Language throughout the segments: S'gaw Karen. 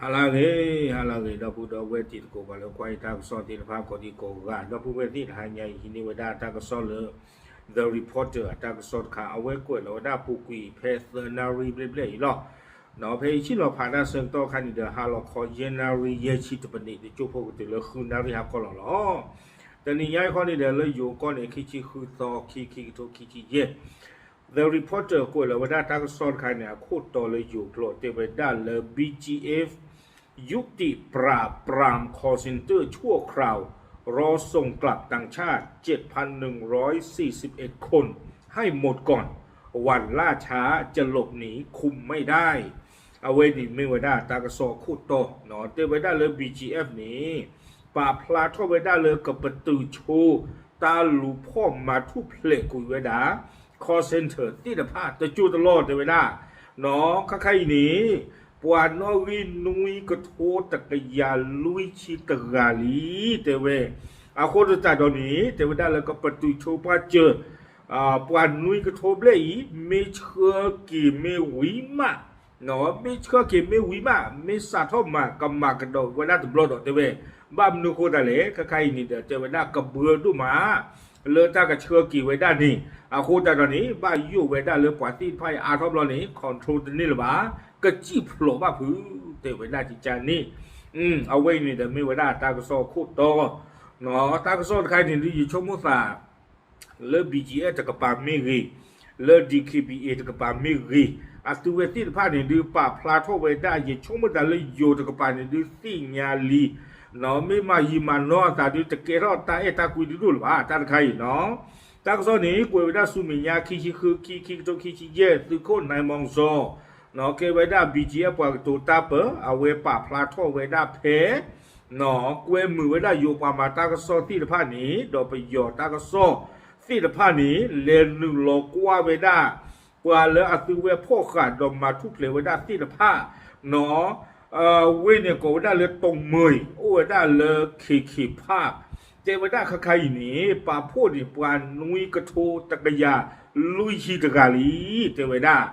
ဟါလၢအဂ့ၤ, ဟါလၢအဂ့ၤ ဒီပုၢ်ဒီဝဲၢ်တံၤသကိး ပှၤလၢကွၢ်ယတၢ်ကစီၣ်သ့ၣ်တဖၣ် ကိးဒံကိးဂၤ, ဒီပုၢ်ဝဲၢ်သ့ၣ်တဟါညါအံၤ ဟံးန့ၢ်ဝဲဒၣ်တၢ်ကစီၣ်လၢ The Reporter အတၢ်ကစီၣ်တခါ, အဝဲကွဲးလီၤဝဲဒၣ်ပူၤကွံာ်ဖဲသၢနၣ်ရံၣ်ဘျဲၣ်ဘျဲၣ်အံၤလီၤ. ဒီးဖဲယဆံၣ်လီၤဖးတၢ်ဆၢကတီၢ်အခါန့ၣ်ဒီး ဟါလီၤခီယဲၢ်နၣ်ရံၣ်ယဲၢ်ဆံတပနံး တကၠိဖိကတုၤလၢဃုနၣ်ရံၣ်ဟါခီလီၤလီၤ. တနံၤညါအံၤဃီန့ၣ်ဒီး လၢယိၤကီၢ်န့ၣ် ခံဆံဃုသီ ခံ ခံကထိခံဆံယဲၢ် The Reporter ကွဲးလီၤဝဲဒၣ်တၢ်ကစီၣ်တခါန့ၣ် အခိၣ်တီလၢယိၤကျိာ် တဲဝဲဒၣ်လၢ B G F ยุติปราบปราม call center ชั่วคราว รอส่งกลับต่างชาติ เจ็ดพันหนึ่งร้อยสี่สิบเอ็ดคน ให้หมดก่อน วันล่าช้าจะหลบหนี คุมไม่ได้ အဝဲန့ၣ်မ့ၢ်ဝဲဒၣ်တၢ်ကစီၣ်အခိၣ်တီ, တဲဝဲဒၣ်လၢ B G F န့ၣ် ပာ်ဖျါထီၣ်ဝဲဒၣ်လၢကပတုာ်ဆိ တၢ်လူၤဖီၣ်မၤထူၣ်ဖျဲးကွံာ်ဝဲဒၣ် call center သ့ၣ်တဖၣ် တကၠိတလီၢ် တဲဝဲဒၣ်, ခါခါအံၤန့ၣ် ပှၤနီၣ်ဂံၢ်နွံကထိတကယၤလွံၢ်ဆံတဂၤလံ တဲဝဲ, အဃိသတးဒီးန့ၣ် တဲဝဲဒၣ်လၢကပတုာ်ဆိပှၢ်စၢၤ ပှၤနွံကထိဘျဲၣ်အံၤ မ့ၢ်ဆှၢက့ၤမ့ၢ်ဝံၤမး, မ့ၢ်ဆှၢက့ၤမ့ၢ်ဝံၤမး မ့ၢ်စးထီၣ်မၤ ကမၤကဒီးဝဲဒၣ်တဘျီဒီး တဲဝဲ, ဘၣ်မနုၤအဃိသတးလဲၣ် ခါခါအံၤန့ၣ်ဒီး တဲဝဲဒၣ်ကဘှၢဒိၣ်မး လၢတၢ်ကဆှၢက့ၤဝဲဒၣ်န့ၣ်, အဃိသတးဒီးန့ၣ် ဘၣ်ယိၣ်ဝဲဒၣ်လၢပှၤသ့ၣ်တဖၣ်အံၤအါထီၣ်ဘျီန့ၣ် control တန့ၢ်လၢၤဘၣ်, ကစံၣ်ဖျိးဘၣ်ဖုး တဲဝဲဒၣ်ကကန့ၣ်, အဝဲအံၤန့ၣ်ဒီးမ့ၢ်ဝဲဒၣ်တၢ်ကစီၣ်အခိၣ်တီ, တၢ်ကစီၣ်တခါအံၤန့ၣ်ဒုး ယဆိကမိၣ်သး လၢ B G F တကပၤမ့ၢ်ဂ့ၤ, လၢ D K B A တကပၤမ့ၢ်ဂ့ၤ, အသုဝဲသ့ၣ်တဖၣ်န့ၣ်ဒုး ပာ်ဖျါထီၣ်ဝဲဒၣ် ယဆိကမိၣ်သးလၢယိၤတကပၤန့ၣ်ဒုး သ့ၣ်ညါလံ, မ့ၢ်မၤယံာ်မၤနီၢ်အသးဒုး တကဲထီၣ်တၢ်အဲၣ်တၢ်ကွံဒုးဒိၣ်လၢၤဘၣ် တၢ်တခါအံၤနီၤ. တၢ်ကစီၣ်န့ၣ် ကွဲးဝဲဒၣ်ဆူမဲာ်ညါ ခံဆံဃု ခံ ခံကထိခံဆံယဲၢ် သုးခိၣ်နၢၤမီၤစီၤ ကဲဝဲဒၣ် B G F ပှၤကတိၤတၢ်ပၢ အဝဲပာ်ဖျါထီၣ်ဝဲဒၣ်ဖဲ ကွဲမုာ်ဝဲဒၣ်ယိၤပှၤမၤတၢ်ကစီၣ်သ့ၣ်တဖၣ်န့ၣ် ဒီးပယီၤတၢ်ကစီၣ်သ့ၣ်တဖၣ်န့ၣ် လဲၤနုာ်လီၤကွၢ်ဝဲဒၣ် ပှၤလၢအသုဝဲဖီၣ်ဃာ်ဒီးမၤထူၣ်ဖျဲးဝဲဒၣ်သ့ၣ်တဖၣ် ဝ့ၢ်န့ၣ်ကိးဝဲဒၣ်လၢ တိၢ်မၢၤ အိၣ်ဝဲဒၣ်လၢ ခ့ခ့ဖၣ် တဲဝဲဒၣ်ခါခါအံၤန့ၣ် ပာ်ဖှိၣ်န့ၣ် ပှၤနွံကထိတကယၤလွံၢ်ဆံတဂၤလံ တဲဝဲဒၣ်.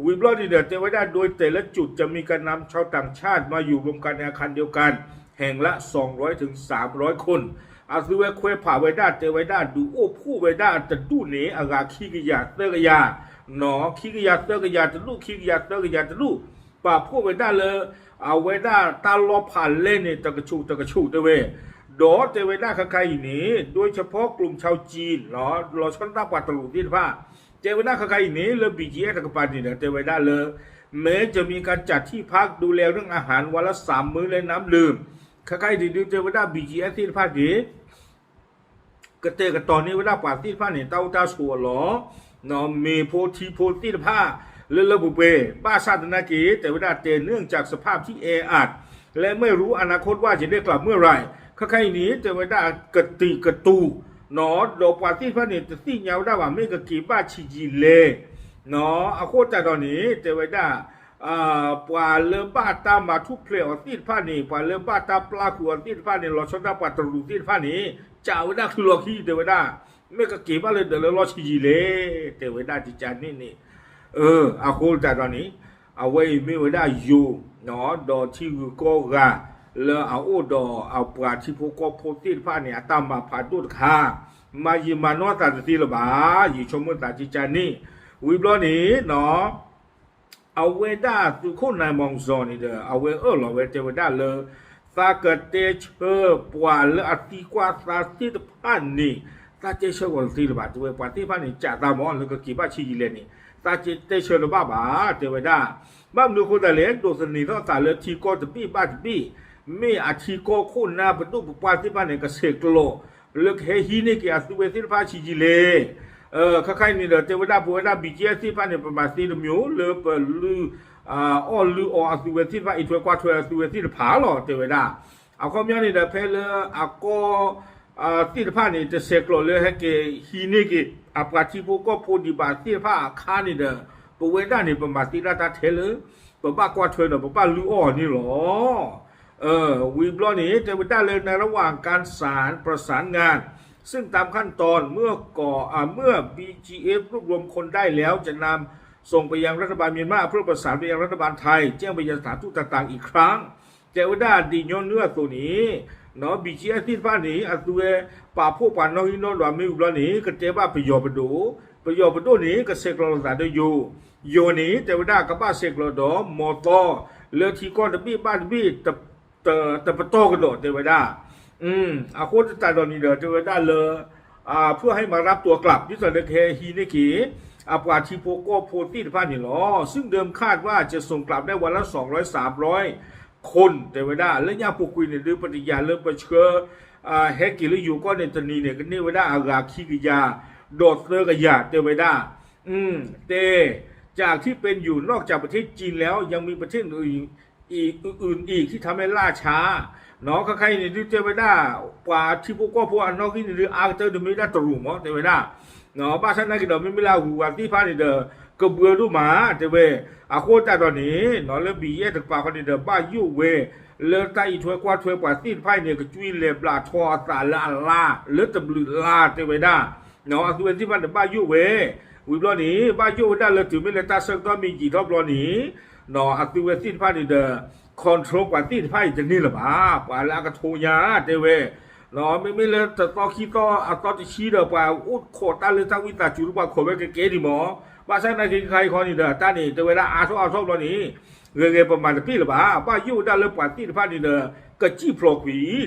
ဝံၤဘျီန့ၣ်ဒီး တဲဝဲဒၣ် โดยแต่ละจุดจะมีการนำชาวต่างชาติมาอยู่รวมกันในอาคารเดียวกัน แห่งละสองร้อยถึงสามร้อยคน အသုဝဲခွဲးဖးဝဲဒၣ် တဲဝဲဒၣ် ဒုးအိၣ်ဖှိၣ်ဝဲဒၣ်တဒူၣ်န့ၣ် အဂၤခံကယၤသၢကယၤ ခံကယၤသၢကယၤတဒူၣ် ခံကယၤသၢကယၤတဒူၣ် ပာ်ဖှိၣ်ဝဲဒၣ်လၢ အဝဲဒၣ်တၢ်လီၢ်ဖးလဲၢ်န့ၣ် တကဆူးတကဆူးတဲဝဲ, ဒီးတဲဝဲဒၣ်ခါခါအံၤန့ၣ် โดยเฉพาะกลุ่มชาวจีน လီၤဆီဒၣ်တၢ်ပှၤတရူးသ့ၣ်တဖၣ် တဲဝဲဒၣ်ခါခါအံၤန့ၣ် လၢ B G F တကပၤန့ၣ်ဒီး တဲဝဲဒၣ်လၢ แม้จะมีการจัดที่พักดูแลเรื่องอาหารวันละสามมื้อและน้ำดื่ม ခါခါအံၤန့ၣ်ဒုး တဲဝဲဒၣ် B G F သ့ၣ်တဖၣ်န့ၣ် ကတဲာ်ကတီၤန့ၢ်ဝဲဒၣ်ပှၤသ့ၣ်တဖၣ်န့ၣ် တၢ်အိၣ်တၢ်ဆိးအလီၢ်, မ့ၤဖိထံဖိသ့ၣ်တဖၣ် လၢလၢပှဲၤပှဲၤ ဘၣ်ဆၣ်သနာ်က့ တဲဝဲဒၣ် แต่เนื่องจากสภาพที่แออัด และไม่รู้อนาคตว่าจะได้กลับเมื่อไหร่ ခါခါအံၤန့ၣ် တဲဝဲဒၣ်ကတုာ်ကတူာ် ဒီးပှၤသ့ၣ်တဖၣ်န့ၣ် တသ့ၣ်ညါဝဲဒၣ်ဘၣ် မ့ၢ်ကက့ၤဘၣ်ဆံးယံာ်လဲၣ် အဃိသတးဒီးန့ၣ် တဲဝဲဒၣ် ပှၤလၢဘၣ်တၢ်မၤထူၣ်ဖျဲးအီၤသ့ၣ်တဖၣ်န့ၣ် ပှၤလၢဘၣ်တၢ်ပျၢ်ကွံာ်အီၤသ့ၣ်တဖၣ်န့ၣ် လီၤဆီဒၣ်ပှၤတရူးသ့ၣ်တဖၣ်န့ၣ် ကးဝဲဒၣ်ချုးလီၤခံ တဲဝဲဒၣ် မ့ၢ်ကက့ၤဘၣ်လၢဒၢးလၢလီၢ်ဆံးယံာ်လဲၣ် တဲဝဲဒၣ် ကကန့ၣ်န့ၣ် အဃိသတးဒီးန့ၣ် အဝဲအံၤမ့ၢ်ဝဲဒၣ်ယိၤ ဒီးထံဂုၤကီၢ်ဂၤ လၢအအိၣ်ဒီးအပှၤထံဖိကီၢ်ဖိသ့ၣ်တဖၣ်န့ၣ် အတၢ်မၤဖးဒိၣ်တခါ မၤယံာ်မၤနီၢ်သးတသ့လၢၤဘၣ် ယဆိကမိၣ်သးကကန့ၣ် ဝံၤဘျီန့ၣ် အဝဲဒၣ်သုးခိၣ်နၢၤမီၤစီၤန့ၣ်ဒီး အဝဲအၢၣ်လီၤဝဲတဲဝဲဒၣ်လၢ သးကတဲဆၢပှၤလၢအသံကွၢ်သးသ့ၣ်တဖၣ်န့ၣ် သးတဲဆၢဂီၤတသ့လၢၤဘၣ် တဲဝဲ ပှၤသ့ၣ်တဖၣ်န့ၣ် ကးသးမ့ၢ်လၢကက့ၤဘၣ်ဆံးယံာ်လဲၣ်န့ၣ် သးတဲဆၢတဘၣ်ဘၣ် တဲဝဲဒၣ် ဘၣ်မနုၤအဃိသတးလဲၣ် ဒိးသန့ၤထီၣ်သးလၢထံကီၢ်တဘ့ၣ်ဘၣ်တဘ့ၣ် မ့ၢ်အထံကီၢ်ခိၣ်နၢ်ပဒိၣ်ပပှၢ်သ့ၣ်တဖၣ်န့ၣ် ကဆဲးကျိး လၢကဟဲဟံးန့ၢ်က့ၤအသုဝဲသ့ၣ်တဖၣ်ဆံးယံာ်လဲၣ် ခါခါအံၤန့ၣ်ဒီး တဲဝဲဒၣ်ပဝဲဒၣ် B G F သ့ၣ်တဖၣ်န့ၣ် ပမၤသ့တမံၤလၢပလုၢ် အီၣ်လုၢ်အီအသုဝဲသ့ၣ်တဖၣ် အံးထွဲကွၢ်ထွဲအသုဝဲသ့ၣ်တဖၣ်လီၤ တဲဝဲဒၣ် အခီပညီန့ၣ်ဒီး ဖဲလၢအကီၢ်သ့ၣ်တဖၣ်န့ၣ် တဆဲးကျိးလၢဟဲက့ၤဟံးန့ၢ်က့ၤ အပှၤထံဖိကီၢ်ဖိဒံးဘၣ်သ့ၣ်တဖၣ်အခါန့ၣ်ဒီး ပဝဲဒၣ်န့ၣ် ပမၤသ့ဒၣ်တၢ်ထဲလၢ ပဘၣ်ကွၢ်ထွဲဒီး ပဘၣ်လုၢ်အီၣ်အီၤန့ၣ်လီၤ ဝံၤဘျီန့ၣ် တဲဝဲဒၣ်လၢ ในระหว่างการสาน ประสานงาน ซึ่งตามขั้นตอนเมื่อก่อน อ่า เมื่อ บีจีเอฟ รวบรวมคนได้แล้ว จะนำส่งไปยังรัฐบาลเมียนมา เพื่อประสานไปยังรัฐบาลไทย แจ้งไปยังสถานทูตต่างๆ อีกครั้ง တဲဝဲဒၣ်ဒ်ညီနုၢ်အသိးန့ၣ် နီၢ် ဘံၣ်ကၠံအၣ်သ့ၣ်တဖၣ်န့ၣ် အသုဝဲပာ်ဖှိၣ်ပှၤနီၣ်ဂံၢ်နီၣ်ဒွးမ့ၢ်ဝံၤဘျီန့ၣ် ကတဲဘၣ်ပယီၤပဒိၣ်, ပယီၤပဒိၣ်န့ၣ် ကဆဲးကျိးလိာ်သးဒီးယိၤ, ယိၤန့ၣ် တဲဝဲဒၣ်ကဘၣ်ဆဲးကျိးဒီးမီၢ်သီ လၢထံကီၢ်တဘ့ၣ်ဘၣ်တဘ့ၣ် တပတီၢ်ကဒီးတဲဝဲဒၣ်. အဃိသတးဒီးန့ၣ်ဒီး တဲဝဲဒၣ်လၢ เพื่อให้มารับตัวกลับ ဒ်သိးဒီးကဟဲဟံးန့ၢ်က့ၤ အပှၤထံဖိကီၢ်ဖိသ့ၣ်တဖၣ်န့ၣ်လီၤ. ซึ่งเดิมคาดว่าจะส่งกลับได้วันละสองร้อยสามร้อย คน တဲဝဲဒၣ် လၢညါပူၤကွံာ်န့ၣ်ဒုး ပတယာ်လၢပဆှၢ ဟဲက့ၤလၢယိၤကီၢ်န့ၣ်တနံၤန့ၣ် ကန့ၢ်ဝဲဒၣ်အဂၤခံကယၤ ဒီးသၢကယၤ တဲဝဲဒၣ်. တဲ จากที่เป็นอยู่นอกจากประเทศจีนแล้วยังมีประเทศอื่นอีกที่ทำให้ล่าช้า နီၢ် ခဲခါအံၤန့ၣ်ဒုးတဲဝဲဒၣ် ပှၤထံဖိကီၢ်ဖိအနီၣ်ဂံၢ်န့ၣ်ဒုး အါကတၢၢ်ဒုးမ့ၢ်ဒၣ်တရူးမး တဲဝဲဒၣ်. ဘၣ်ဆၣ်နာ်က့ဒီး မ့မ့ၢ်လၢအဂုၤအဂၤသ့ၣ်တဖၣ်န့ၣ်ဒီး ကဘှၢဒိၣ်မး တဲဝဲ. အဃိသတးဒီးန့ၣ် နီၢ် လၢဘံၣ်ယဲၣ်တကပၤဃီန့ၣ်ဒီး ဘၣ်ယိၣ်ဝဲ လၢတၢ်အံးထွဲကွၢ်ထွဲပှၤသ့ၣ်တဖၣ်အံၤန့ၣ် ကကွံလဲၤဘျးထီအသးလၢအလါ လၢတဘျုးလါ တဲဝဲဒၣ်. နီၢ် အသုဝဲသ့ၣ်တဖၣ်န့ၣ် ဘၣ်ယိၣ်ဝဲ ဝံၤဘျီန့ၣ် ဘၣ်ယိၣ်ဝဲဒၣ်လၢတုၤမ့ၢ်လၢတၢ်ဆၢကတီၢ်မ့ၢ်ယံာ်ထီၣ်ဘျီန့ၣ် နီၢ် အသုဝဲသ့ၣ်တဖၣ်န့ၣ်ဒီး control ပှၤသ့ၣ်တဖၣ်အံၤတန့ၢ်လၢၤဘၣ်. ပှၤလၢအကထိညါ တဲဝဲ နီၢ် မ့မ့ၢ်လၢတသီခံသီအသီတဆံဒီး ပှၤအိၣ်ခိးတၢ်လၢတၢ်ဝံသးစူၤဒီး ပှၤခိးဝဲကကဲဒံးမး. ဘၣ်ဆၣ်နာ်က့ခါအံၤခီန့ၣ်ဒီး တၢ်န့ၣ် တဲဝဲဒၣ်အါထီၣ်အါထီၣ်ဘျီန့ၣ် ဂဲၤဂဲၤပမၤတပ့ၢ်လၢၤဘၣ်. ဘၣ်ယိၣ်ဝဲဒၣ်လၢပှၤသ့ၣ်တဖၣ်န့ၣ်ဒီး ကစံၣ်ဖျိးကွံာ်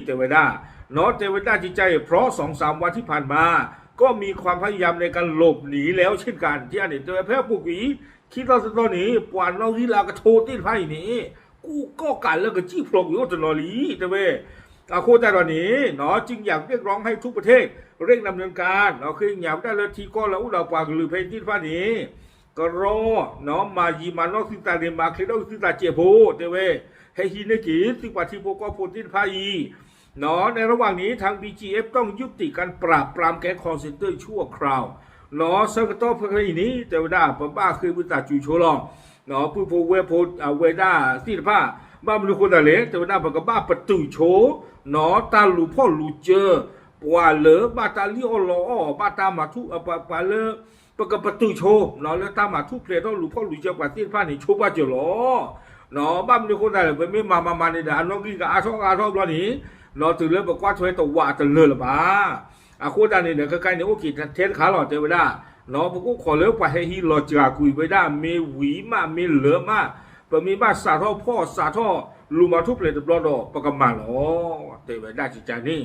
တဲဝဲဒၣ်. နီၢ် တဲဝဲဒၣ်ကကါအံၤ เพราะสองสามวันที่ผ่านมา ก็มีความพยายามในการหลบหนีแล้วเช่นกัน ထံၣ်န့ၣ် တဲဝဲဖဲအပူၤကွံာ် ခံသီသၢသီန့ၣ် ပှၤနီၣ်ဂံၢ်လၢအကထိသ့ၣ်တဖၣ်အံၤန့ၣ် ကူၣ်ကီၣ်ကးလၢကစံၣ်ဖျိးကွံာ်အိၣ်တနီၤလံ တဲဝဲ. အဃိသတးဒီးန့ၣ် နီၢ် จึงอยากเรียกร้องให้ทุกประเทศเร่งดำเนินการ နီၢ် ဃ့ကညးဝဲဒၣ်လၢထံကီၢ်လၢအအိၣ်ဒီးပှၤကလုာ်ဖဲအံၤသ့ၣ်တဖၣ်န့ၣ် ကရီ နီၢ် မၤယံာ်မၤနီၢ်သုသးန့ၣ် မၤချ့ထီၣ်သုသးစဲးဖိ တဲဝဲ. ဟဲဟံးန့ၢ်က့ၤ သုပှၤထံဖိကီၢ်ဖိသ့ၣ်တဖၣ်အံၤ နီၢ် ในระหว่างนี้ทาง บีจีเอฟ ต้องยุติการปราบปรามแก๊ง call center ชั่วคราว နီၢ် ဆၢကတီၢ်ဖဲအံၤန့ၣ် တဲဝဲဒၣ် ပဘၣ်ဃ့ဝံသးစူၤဆိလီၤ နီၢ် ပုၢ်ဖိဝဲၢ်ဖိအဝဲဒၣ်သ့ၣ်တဖၣ် ဘၣ်မနုၤအဃိသတးလဲၣ် တဲဝဲဒၣ် ပကဘၣ်ပတုာ်ဆိ နီၢ် တၢ်လူၤဖီၣ်လူၤစၢၤ ပှၤလၢဘၣ်တၢ်လံၣ်အီၣ်လီအီၣ် ဘၣ်တၢ်မၤထူၣ် ပှၤလၢ ပကပတုာ်ဆိ နီၢ် လၢတၢ်မၤထူၣ်ဖျဲးထီၣ်လူၤဖီၣ်လူၤစၢၤပှၤသ့ၣ်တဖၣ်န့ၣ် ဆိပာ်စၢၤလီၤ နီၢ် ဘၣ်မနုၤအဃိသတးလဲၣ် ပမ့ၢ်မၤမၤမၤန့ၣ်ဒီး အနီၣ်ဂံၢ်ကအါထီၣ်အါထီၣ်ဘျီန့ၣ် နီၢ် တုၤလၢပကွၢ်ထွဲတဝးတလၢာ်လၢၤဘၣ်. အဃိသတးန့ၣ်ဒီး ခဲခါန့ၣ် အိၣ်က့ၤထဲတခါလီၤ တဲဝဲဒၣ် နီၢ် ပကအိၣ်ခိးလၢပှၤဟဲဟံးလီၤစှၤကွံာ်ဝဲဒၣ် မ့ၢ်ဝံၤမးမ့ၢ်လၢာ်မး ပမ့ၢ်ဘၣ်စးထီၣ်ဖီၣ်စးထီၣ်လူၤမၤထူၣ်ဖျဲးတဘျီဒီး ပကမၤလီၤ တဲဝဲဒၣ်ကကါန့ၣ်.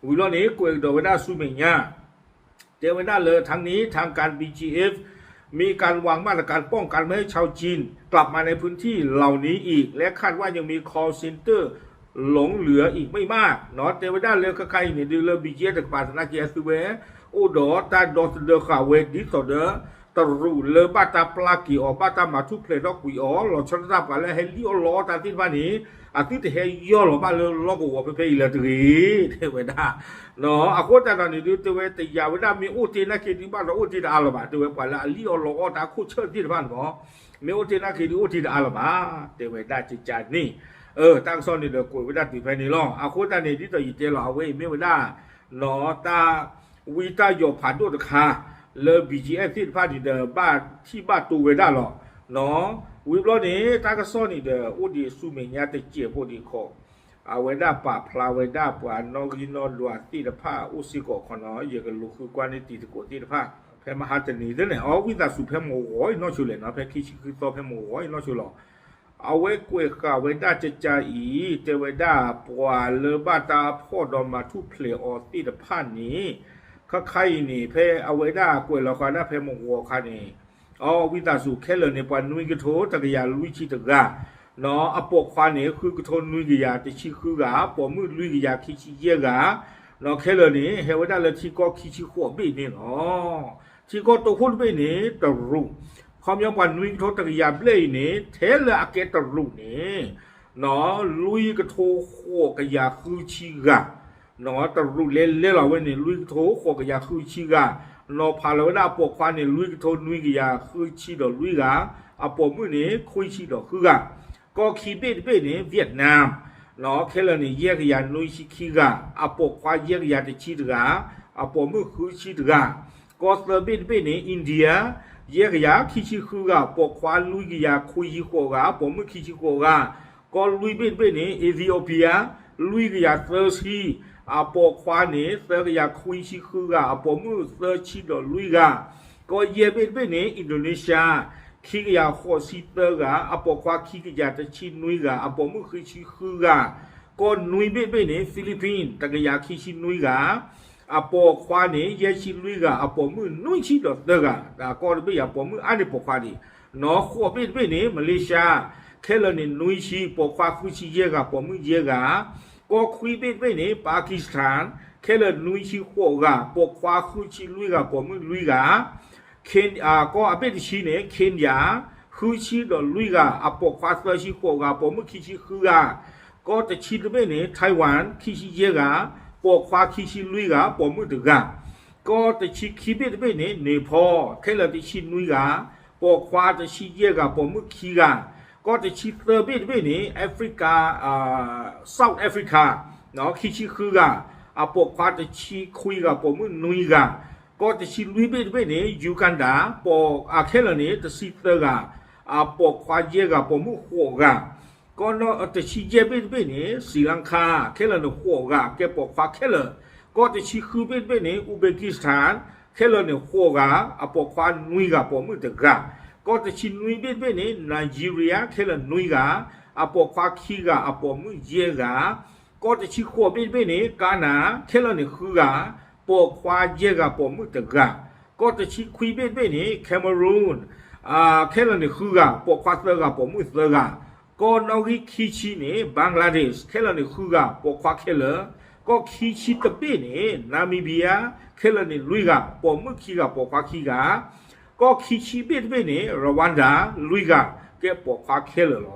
ဝံၤလီၤန့ၣ် ကွဲးကဒီးဝဲဒၣ်ဆူမဲာ်ညါ တဲဝဲဒၣ်လၢ ทั้งนี้ทางการ บีจีเอฟ มีการวางมาตรการป้องกันไม่ให้ชาวจีนกลับมาในพื้นที่เหล่านี้อีก และคาดว่ายังมี call center หลงเหลืออีกไม่มาก နီၢ် တဲဝဲဒၣ်လၢခဲခါအံၤန့ၣ်ဒုးလၢ ဘံၣ်ကၠံ တကပၤသနာ်က့ အသုဝဲ အိၣ်ဒီးတၢ်ဒီသဒၢဃာ်ဝဲဒ်သိးဒီး တရူးလၢဘၣ်တၢ်ပျၢ်က့ၤအီၤ ဘၣ်တၢ်မၤထူၣ်ဖျဲးထီၣ်ကွံာ်အီၤ လီၤဆီဒၣ်တၢ်ပှၤလၢဟဲလံၣ်အီၣ်လီအီၣ်တၢ်သ့ၣ်တဖၣ်န့ၣ် အသုတဟဲယီၢ်လီၤဘၣ်လၢလီၢ်ကဝီၤဖဲဖဲအံၤလၢၤတဂ့ၤ တဲဝဲဒၣ် နီၢ် အဃိသတးဒီးန့ၣ်ဒုး တဲဝဲတယာ်ဝဲဒၣ်မ့ၢ်အိၣ်တ့ၢ်နာ်က့ဒုး ဘၣ်ဒီးအိၣ်တ့ၢ်တအါလီၤဘၣ် တဲဝဲပှၤလၢအလံၣ်အီၣ်လီအီၣ်တၢ်ခိၣ်ဆၢၣ်သ့ၣ်တဖၣ်န့ၣ်မး မ့ၢ်အိၣ်တ့ၢ်နာ်က့ဒုးအိၣ်တ့ၢ်တအါလီၤဘၣ် တဲဝဲဒၣ်ကကါန့ၣ်. တၢ်ကစီၣ်န့ၣ်ဒီးကွဲးဝဲဒၣ်တုၤဖဲန့ၣ်လီၤ. အဃိသတးန့ၣ် ဒ်သိးယတဲလီၤ အဝဲအံၤမ့ၢ်ဝဲဒၣ် နီၢ် တၢ်ဝံတၢ်ယိးဖးဒိၣ်တခါ လၢ ဘံၣ်ကၠံ သ့ၣ်တဖၣ်န့ၣ်ဒီး ဘၣ်ထံၣ်ဘၣ်တိၤဝဲဒၣ်လီၤ. နီၢ် ဝံၤဘျီန့ၣ် တၢ်ကစီၣ်န့ၣ်ဒီး အိၣ်ဒံးဆူမဲာ်ညါတစဲးဖိဒံးခီ အဝဲဒၣ်ပာ်ဖျါဝဲဒၣ်ပှၤနီၣ်ဂံၢ်နီၣ်ဒွးသ့ၣ်တဖၣ်အိၣ်စ့ၢ်ကီးခီနီၤ ယကလူၤဃုကွၢ်န့ၢ်တံၤသကိးသ့ၣ်တဖၣ် ဖဲမဟါတနံၤသ့ၣ်န့ၣ် အဝံသးစူၤဖဲမဂီၤအံၤနီၢ်ဆိလဲၣ်နီၤ ဖဲခံဆံဃုသီဖဲမဂီၤအံၤနီၢ်ဆိလီၤ. အဝဲကွဲးဃာ်ဝဲဒၣ်ကကါအံၤ တဲဝဲဒၣ်ပှၤလၢဘၣ်တၢ်ဖီၣ်ဒီးမၤထူၣ်ဖျဲးအီၤသ့ၣ်တဖၣ်န့ၣ် ခါခါအံၤန့ၣ် ဖဲအဝဲဒၣ်ကွဲးလီၤဃာ်ဒၣ်ဖဲမဂီၤအခါန့ၣ် အဝံသးစူၤခဲလၢာ်န့ၣ် ပှၤနွံကထိတကယၤလွံၢ်ဆံတဂၤ နီၢ် အပိာ်ခွါန့ၣ် ဃုကထိနွံကယၤတဆံဃုဂၤ ပိာ်မုၣ်လွံၢ်ကယၤခံဆံယဲၢ်ဂၤ နီၢ် ခဲလၢာ်န့ၣ် ဟဲဝဲဒၣ်လၢထံကီၢ်ခံဆံဃိးဘ့ၣ်န့ၣ်လီၤ. ထံကီၢ်တိခိၣ်တဘ့ၣ်န့ၣ် တရူး ခီပညီပှၤနွံကထိတကယၤဘျဲၣ်အံၤန့ၣ် ထဲလၢအကဲတရူးန့ၣ် နီၢ် လွံၢ်ကထိဃိးကယၤဃုဆံဂၤ နီၢ် တရူးလဲၤလဲၤလီၤဝဲန့ၣ် လွံၢ်ကထိဃိးကယၤဃုဆံဂၤ နီၢ် ဖးလီၤဝဲဒၣ်အပိာ်ခွါန့ၣ် လွံၢ်ကထိနွံကယၤဃုဆံဒီးလွံၢ်ဂၤ အပိာ်မုၣ်န့ၣ် ခွံဆံဒီးဃုဂၤ ကီၢ်ခံဘ့ၣ်တဘ့ၣ်န့ၣ် Vietnam နီၢ် ခဲလၢာ်န့ၣ် ယဲၢ်ကယၤနွံဆံခံဂၤ အပိာ်ခွါယဲၢ်ကယၤတဆံတဂၤ အပိာ်မုၣ်ဃုဆံတဂၤ ကီၢ်သၢဘ့ၣ်တဘ့ၣ်န့ၣ် India ယဲၢ်ကယၤခံဆံဃုဂၤ ပိာ်ခွါလွံၢ်ကယၤခွံဆံဃိးဂၤ ပိာ်မုၣ်ခံဆံဃိးဂၤ ကီၢ်လွံၢ်ဘ့ၣ်တဘ့ၣ်န့ၣ် Ethiopia လွံၢ်ကယၤသၢဆံ, အပိာ်ခွါန့ၣ် သၢကယၤခွံဆံဃုဂၤ, အပိာ်မုၣ်သၢဆံဒီးလွံၢ်ဂၤ. ကီၢ်ယဲၢ်ဘ့ၣ်တဘ့ၣ်န့ၣ် Indonesia ခံကယၤဃိးဆံသၢဂၤ, အပိာ်ခွါခံကယၤတဆံနွံဂၤ, အပိာ်မုၣ်ဃုဆံဃုဂၤ. ကီၢ်နွံဘ့ၣ်တဘ့ၣ်န့ၣ် Philippines တကယၤခံဆံနွံဂၤ, အပိာ်ခွါန့ၣ် ယဲၢ်ဆံလွံၢ်ဂၤ, အပိာ်မုၣ်နွံဆံဒီးသၢဂၤ. ကီၢ်တဘ့ၣ်အံၤ အပိာ်မုၣ်အါန့ၢ်ပိာ်ခွါဒံး. နီၢ်ဃိးဘ့ၣ်တဘ့ၣ်န့ၣ် Malaysia ခဲလၢာ်န့ၣ်နွံဆံ, ပိာ်ခွါဃုဆံယဲၢ်ဂၤ, ပိာ်မုၣ်ယဲၢ်ဂၤ. ကီၢ်ခွံဘ့ၣ်တဘ့ၣ်န့ၣ် Pakistan ခဲလၢာ်နွံဆံဃိးဂၤ, ပိာ်ခွါဃုဆံလွံၢ်ဂၤ, ပိာ်မုၣ်လွံၢ်ဂၤ. ကီၢ်အဘ့ၣ်တဆံန့ၣ် Kenya ဃုဆံဒီးလွံၢ်ဂၤ, အပိာ်ခွါသၢဆံဃိးဂၤ, ပိာ်မုၣ်ခံဆံဃုဂၤ. ကီၢ်တဆံတဘ့ၣ်န့ၣ် Taiwan ခံဆံယဲၢ်ဂၤ, ပိာ်ခွါခံဆံလွံၢ်ဂၤ, ပိာ်မုၣ်တဂၤ. ကီၢ်တဆံခံဘ့ၣ်တဘ့ၣ်န့ၣ် Nepal ခဲလၢာ်တဆံနွံဂၤ, ပိာ်ခွါတဆံယဲၢ်ဂၤ, ပိာ်မုၣ်ခံဂၤ. ကီၢ်တဆံသၢဘ့ၣ်တဘ့ၣ်န့ၣ် Africa, South Africa ခံဆံဃုဂၤ, အပိာ်ခွါတဆံခွံဂၤ, ပိာ်မုၣ်နွံဂၤ. ကီၢ်တဆံလွံၢ်ဘ့ၣ်တဘ့ၣ်န့ၣ် Uganda ပိာ်အခဲလၢာ်န့ၣ် တဆံသၢဂၤ, အပိာ်ခွါယဲၢ်ဂၤ, ပိာ်မုၣ်ဃိးဂၤ. ကီၢ်တဆံယဲၢ်ဘ့ၣ်တဘ့ၣ်န့ၣ် Sri Lanka ခဲလၢာ်န့ၣ်ဃိးဂၤ, ကဲပိာ်ခွါခဲလၢာ်. ကီၢ်တဆံဃုဘ့ၣ်တဘ့ၣ်န့ၣ် Uzbekistan ခဲလၢာ်န့ၣ်ဃိးဂၤ, အပိာ်ခွါနွံဂၤ, ပိာ်မုၣ်တဂၤ. ကီၢ်တဆံနွံဘ့ၣ်တဘ့ၣ်န့ၣ် Nigeria ခဲလၢာ်နွံဂၤ, အပိာ်ခွါခံဂၤ, အပိာ်မုၣ်ယဲၢ်ဂၤ. ကီၢ်တဆံဃိးဘ့ၣ်တဘ့ၣ်န့ၣ် Ghana ခဲလၢာ်န့ၣ်ဃုဂၤ, ပိာ်ခွါယဲၢ်ဂၤ, ပိာ်မုၣ်တဂၤ. ကီၢ်တဆံခွံဘ့ၣ်တဘ့ၣ်န့ၣ် Cameroon ခဲလၢာ်န့ၣ်ဃုဂၤ, ပိာ်ခွါသၢဂၤ, ပိာ်မုၣ်သၢဂၤ. ကီၢ်နီၣ်ဂံၢ်ခံဆံန့ၣ် Bangladesh ခဲလၢာ်န့ၣ်ဃုဂၤ, ပိာ်ခွါခဲလၢာ်. ကီၢ်ခံဆံတဘ့ၣ်န့ၣ် Namibia ခဲလၢာ်န့ၣ်လွံၢ်ဂၤ, ပိာ်မုၣ်ခံဂၤ, ပိာ်ခွါခံဂၤ. ကီၢ်ခံဆံဘ့ၣ်တဘ့ၣ်န့ၣ် Rwanda လွံၢ်ဂၤ, ကဲပိာ်ခွါခဲလၢာ်လီ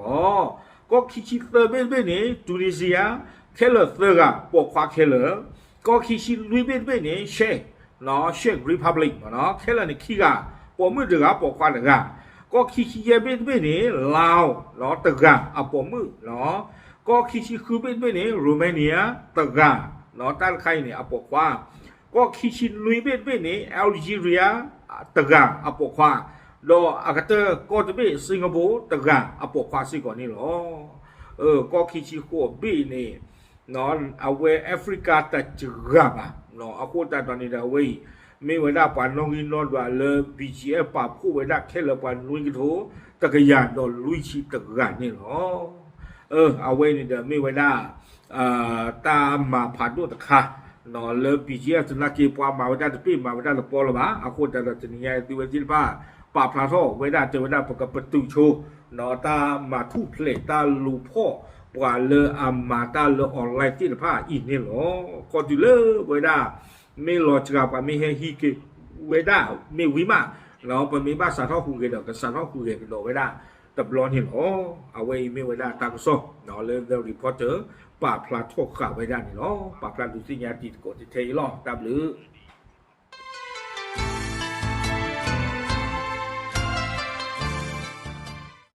ၤ. ကီၢ်ခံဆံသၢဘ့ၣ်တဘ့ၣ်န့ၣ် Tunisia ခဲလၢာ်သၢဂၤ, ပိာ်ခွါခဲလၢာ်. ကီၢ်ခံဆံလွံၢ်ဘ့ၣ်တဘ့ၣ်န့ၣ် Czech, Czech Republic မ့ၢ်နီၤ, ခဲလၢာ်န့ၣ်ခံဂၤ, ပိာ်မုၣ်တဂၤ, ပိာ်ခွါတဂၤ. ကီၢ်ခံဆံယဲၢ်ဘ့ၣ်တဘ့ၣ်န့ၣ် Laos နီၤ, တဂၤ, အပိာ်မုၣ်နီၤ. ကီၢ်ခံဆံဃုဘ့ၣ်တဘ့ၣ်န့ၣ် Romania တဂၤ, တၢ်တခါအံၤန့ၣ် အပိာ်ခွါ. ကီၢ်ခံဆံနွံဘ့ၣ်တဘ့ၣ်န့ၣ် Algeria တဂၤ, အပိာ်ခွါ, ဒီးအကတၢၢ်ကီၢ်တဘ့ၣ် Singapore တဂၤ, အပိာ်ခွါစ့ၢ်ကီးန့ၣ်လီၤ. ကီၢ်ခံဆံဃိးဘ့ၣ်န့ၣ် အဝဲ Africa တဂၤဘၣ်. အဃိသတးဒီးန့ၣ်ဒီး အဝဲအံၤ မ့ၢ်ဝဲဒၣ်ပှၤနီၣ်ဂံၢ်နီၣ်ဒွးလၢ BGF ပာ်ဖှိၣ်ဝဲဒၣ်ခဲလၢာ်ပှၤနွံကထိ တကယၤဒီးလွံၢ်ဆံတဂၤန့ၣ်လီၤ. အဝဲန့ၣ်ဒီးမ့ၢ်ဝဲဒၣ် တၢ်မၤဖးဒိၣ်တခါ လၢ BGF သနာ်က့ ပှၤမၤဝဲဒၣ်တဘ့ၣ် မၤဝဲဒၣ်တပီလၢၤဘၣ်. အဃိသတးဒီးတနံၤညါအံၤ သုဝဲသ့ၣ်တဖၣ် ပာ်ဖျါထီၣ်ဝဲဒၣ် တဲဝဲဒၣ်ပကပတုာ်ဆိ တၢ်မၤထူၣ်ဖျဲး တၢ်လူၤဖီၣ်ပှၤလၢအမၤတၢ်လၢ online သ့ၣ်တဖၣ်အံၤန့ၣ်လီၤ. ခီတုၤလၢဝဲဒၣ် မ့ၢ်လီၤစှၤပှၤမ့ၢ်ဟဲဟံးက့ၤဝဲဒၣ်မ့ၢ်ဝံၤမး ပမ့ၢ်ဘၣ်စးထီၣ်ဟူးဂဲၤဒီး ကစးထီၣ်ဟူးဂဲၤကဒီးဝဲဒၣ်တဘျီန့ၣ်လီၤ. အဝဲအံၤမ့ၢ်ဝဲဒၣ်တၢ်ကစီၣ်လၢ The Reporter ပာ်ဖျါထီၣ်ဃာ်ဝဲဒၣ်န့ၣ်လီၤ. ပာ်ဖျါဒုးသ့ၣ်ညါတံၤသကိးတထဲအံၤလီၤ. တၢ်ဘျုး